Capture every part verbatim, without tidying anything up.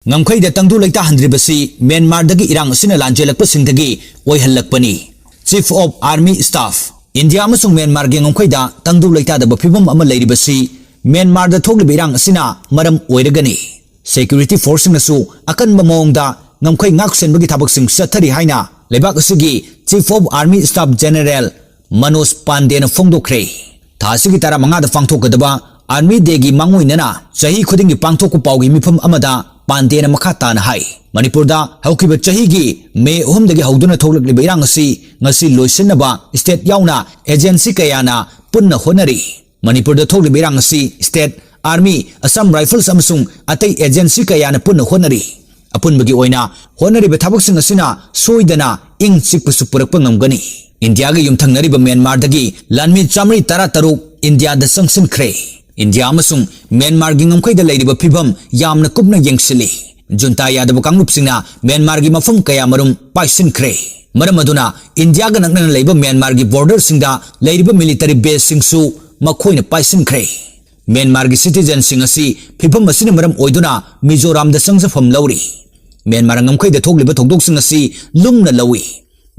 ꯉꯝꯈꯩꯗ ꯇꯪꯗꯨ ꯂꯩꯇꯥꯍꯟꯗ꯭ꯔꯤꯕꯁꯤ ꯃ꯭ꯌꯥꯟꯃꯥꯔꯗꯒꯤ ꯏꯔꯥꯡ ꯑꯁꯤꯅ ꯂꯥꯟꯖꯦꯜꯂꯛꯄꯁꯤꯡꯗꯒꯤ ꯑꯣꯏꯍꯜꯂꯛꯄꯅꯤ꯫ Chief of Army Staff, India ꯑꯃꯁꯨꯡ ꯃ꯭ꯌꯥꯟꯃꯥꯔꯒꯤ ꯉꯝꯈꯩꯗ ꯇꯪꯗꯨ ꯂꯩꯇꯥꯗꯕ ꯐꯤꯕꯝ ꯑꯃ ꯂꯩꯔꯤꯕꯁꯤ ꯃ꯭ꯌꯥꯟꯃꯥꯔꯗ ꯊꯣꯛꯂꯤꯕ ꯏꯔꯥꯡ ꯑꯁꯤꯅ ꯃꯔꯝ ꯑꯣꯏꯔꯒꯅꯤ꯫ Security forceꯁꯤꯡꯅꯁꯨ ꯑꯀꯟꯕ ꯃꯑꯣꯡꯗ ꯉꯝꯈꯩ ꯉꯥꯛ ꯁꯦꯟꯕꯒꯤ ꯊꯕꯛꯁꯤꯡ ꯆꯠꯊꯔꯤ ꯍꯥꯏꯅ ꯂꯩꯕꯥꯛ ꯑꯁꯤꯒꯤ Chief of Army Staff General Manoj ꯄꯥꯟꯗꯦꯅ ꯐꯣꯡꯗꯣꯛꯈ꯭ꯔꯦ꯫ ꯊꯥ ꯑꯁꯤꯒꯤ ꯇꯔꯥꯃꯉꯥꯗ ꯄꯥꯡꯊꯣꯛꯀꯗꯕ Army Dayꯒꯤ ꯃꯥꯡꯑꯣꯏꯅꯅ ꯆꯍꯤ ꯈꯨꯗꯤꯡꯒꯤ ꯄꯥꯡꯊꯣꯛꯄ ꯄꯥꯎꯒꯤ ꯃꯤꯐꯝ ꯑꯃꯗ ꯄꯥꯟꯗꯦꯅ ꯃꯈꯥ ꯇꯥꯅ ꯍꯥꯏ, ꯃꯅꯤꯄꯨꯔꯗ ꯍꯧꯈꯤꯕ ꯆꯍꯤꯒꯤ ꯃꯦ ꯑꯍꯨꯝꯗꯒꯤ ꯍꯧꯗꯨꯅ ꯊꯣꯛꯂꯛꯂꯤꯕ ꯏꯔꯥꯡ ꯑꯁꯤ ꯉꯁꯤ ꯂꯣꯏꯁꯤꯟꯅꯕ state ꯌꯥꯎꯅ agency ꯀꯌꯥꯅ ꯄꯨꯟꯅ ꯍꯣꯠꯅꯔꯤ꯫ ꯃꯅꯤꯄꯨꯔꯗ ꯊꯣꯛꯂꯤꯕ ꯏꯔꯥꯡ ꯑꯁꯤ state, Army, Assam Rifles ꯑꯃꯁꯨꯡ ꯑꯇꯩ agency ꯀꯌꯥꯅ ꯄꯨꯟꯅ ꯍꯣꯠꯅꯔꯤ꯫ ꯑꯄꯨꯟꯕꯒꯤ ꯑꯣꯏꯅ ꯍꯣꯠꯅꯔꯤꯕ ꯊꯕꯛꯁꯤꯡ ꯑꯁꯤꯅ ꯁꯣꯏꯗꯅ ꯏꯪ ꯆꯤꯛꯄꯁꯨ ꯄꯨꯔꯛꯄ ꯉꯝꯒꯅꯤ꯫ ꯏꯟꯗꯤꯌꯥꯒ ꯌꯨꯝꯊꯪꯅꯔꯤꯕ ꯃ꯭ꯌꯥꯟꯃꯥꯔꯗꯒꯤ ꯂꯥꯟꯃꯤ ꯆꯥꯃꯔꯤ ꯇꯔꯥꯇꯔꯨꯛ ꯏꯟꯗꯤꯌꯥꯗ ꯆꯪꯁꯤꯟꯈ꯭ꯔꯦ꯫ ꯏꯟꯗꯤꯌꯥ ꯑꯃꯁꯨꯡ ꯃ꯭ꯌꯥꯟꯃꯥꯔꯒꯤ ꯉꯝꯈꯩꯗ ꯂꯩꯔꯤꯕ ꯐꯤꯕꯝ ꯌꯥꯝꯅ ꯀꯨꯞꯅ ꯌꯦꯡꯁꯤꯜꯂꯤ꯫ ꯖꯨꯟꯇꯥ ꯌꯥꯗꯕ ꯀꯥꯡꯂꯨꯞꯁꯤꯡꯅ ꯃ꯭ꯌꯥꯟꯃꯥꯔꯒꯤ ꯃꯐꯝ ꯀꯌꯥꯃꯔꯨꯝ ꯄꯥꯏꯁꯤꯟꯈ꯭ꯔꯦ꯫ ꯃꯔꯝ ꯑꯗꯨꯅ ꯏꯟꯗꯤꯌꯥꯒ ꯅꯛꯅꯅ ꯂꯩꯕ ꯃ꯭ꯌꯥꯟꯃꯥꯔꯒꯤ borderꯁꯤꯡꯗ ꯂꯩꯔꯤꯕ military baseꯁꯤꯡꯁꯨ ꯃꯈꯣꯏꯅ ꯄꯥꯏꯁꯤꯟꯈ꯭ꯔꯦ꯫ ꯃ꯭ꯌꯥꯟꯃꯥꯔꯒꯤ citizenꯁꯤꯡ ꯑꯁꯤ ꯐꯤꯕꯝ ꯑꯁꯤꯅ ꯃꯔꯝ ꯑꯣꯏꯗꯨꯅ ꯃꯤꯖꯣꯔꯥꯝꯗ ꯆꯪꯖꯐꯝ ꯂꯧꯔꯤ꯫ ꯃ꯭ꯌꯥꯟꯃꯥꯔ ꯉꯝꯈꯩꯗ ꯊꯣꯛꯂꯤꯕ ꯊꯧꯗꯣꯛꯁꯤꯡ ꯑꯁꯤ ꯂꯨꯝꯅ ꯂꯧꯏ꯫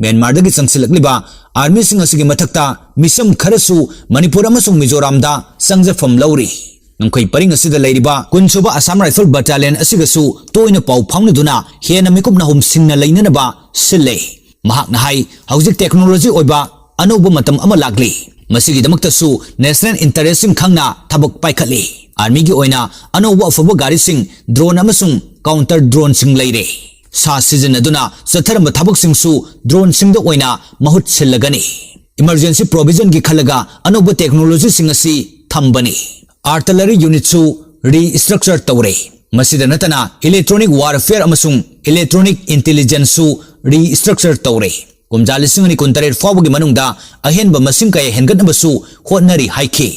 ꯃ꯭ꯌꯥꯟꯃꯥꯔꯗꯒꯤ ꯆꯪꯁꯤꯜꯂꯛꯂꯤꯕ armyꯁꯤꯡ ꯑꯁꯤꯒꯤ ꯃꯊꯛꯇ ꯃꯤꯁꯝ ꯈꯔꯁꯨ ꯃꯅꯤꯄꯨꯔ ꯑꯃꯁꯨꯡ ꯃꯤꯖꯣꯔꯥꯝꯗ ꯆꯪꯖꯐꯝ ꯂꯧꯔꯤ꯫ ꯉꯝꯈꯩ ꯄꯔꯤꯡ ꯑꯁꯤꯗ ꯂꯩꯔꯤꯕ ꯀꯨꯟꯁꯨꯕ Assam Rifle Battalion ꯑꯁꯤꯒꯁꯨ ꯇꯣꯏꯅ ꯄꯥꯎ ꯐꯥꯎꯅꯗꯨꯅ ꯍꯦꯟꯅ ꯃꯤꯀꯨꯞ ꯅꯥꯍꯨꯝ ꯁꯤꯡꯅ ꯂꯩꯅꯅꯕ ꯁꯤꯜꯂꯦ꯫ ꯃꯍꯥꯛꯅ ꯍꯥꯏ, ꯍꯧꯖꯤꯛ technology ꯑꯣꯏꯕ ꯑꯅꯧꯕ ꯃꯇꯝ ꯑꯃ ꯂꯥꯛꯂꯤ꯫ ꯃꯁꯤꯒꯤꯗꯃꯛꯇꯁꯨ national interestꯁꯤꯡ ꯈꯪꯅ ꯊꯕꯛ ꯄꯥꯏꯈꯠꯂꯤ꯫ Armyꯒꯤ ꯑꯣꯏꯅ ꯑꯅꯧꯕ ꯑꯐꯕ ꯒꯥꯔꯤꯁꯤꯡ, drone ꯑꯃꯁꯨꯡ counter droneꯁꯤꯡ ꯂꯩꯔꯦ꯫ ꯁꯥ ꯁꯤꯖꯤꯟꯅꯗꯨꯅ ꯆꯠꯊꯔꯝꯕ ꯊꯕꯛꯁꯤꯡꯁꯨ droneꯁꯤꯡꯗ ꯑꯣꯏꯅ ꯃꯍꯨꯠ ꯁꯤꯜꯂꯒꯅꯤ꯫ Emergency provisionꯒꯤ ꯈꯜꯂꯒ ꯑꯅꯧꯕ technologyꯁꯤꯡ ꯑꯁꯤ ꯊꯝꯕꯅꯤ꯫ Artillery unitꯁꯨ restructure ꯇꯧꯔꯦ꯫ ꯃꯁꯤꯗ ꯅꯠꯇꯅ electronic warfare ꯑꯃꯁꯨꯡ electronic intelligenceꯁꯨ restructure ꯇꯧꯔꯦ꯫ ꯀꯨꯝꯖꯥ ꯂꯤꯁꯤꯡ ꯑꯅꯤ ꯀꯨꯟꯇꯔꯦꯠ ꯐꯥꯎꯕꯒꯤ ꯃꯅꯨꯡꯗ ꯑꯍꯦꯟꯕ ꯃꯁꯤꯡ ꯀꯌꯥ ꯍꯦꯟꯒꯠꯅꯕꯁꯨ ꯍꯣꯠꯅꯔꯤ ꯍꯥꯏꯈꯤ꯫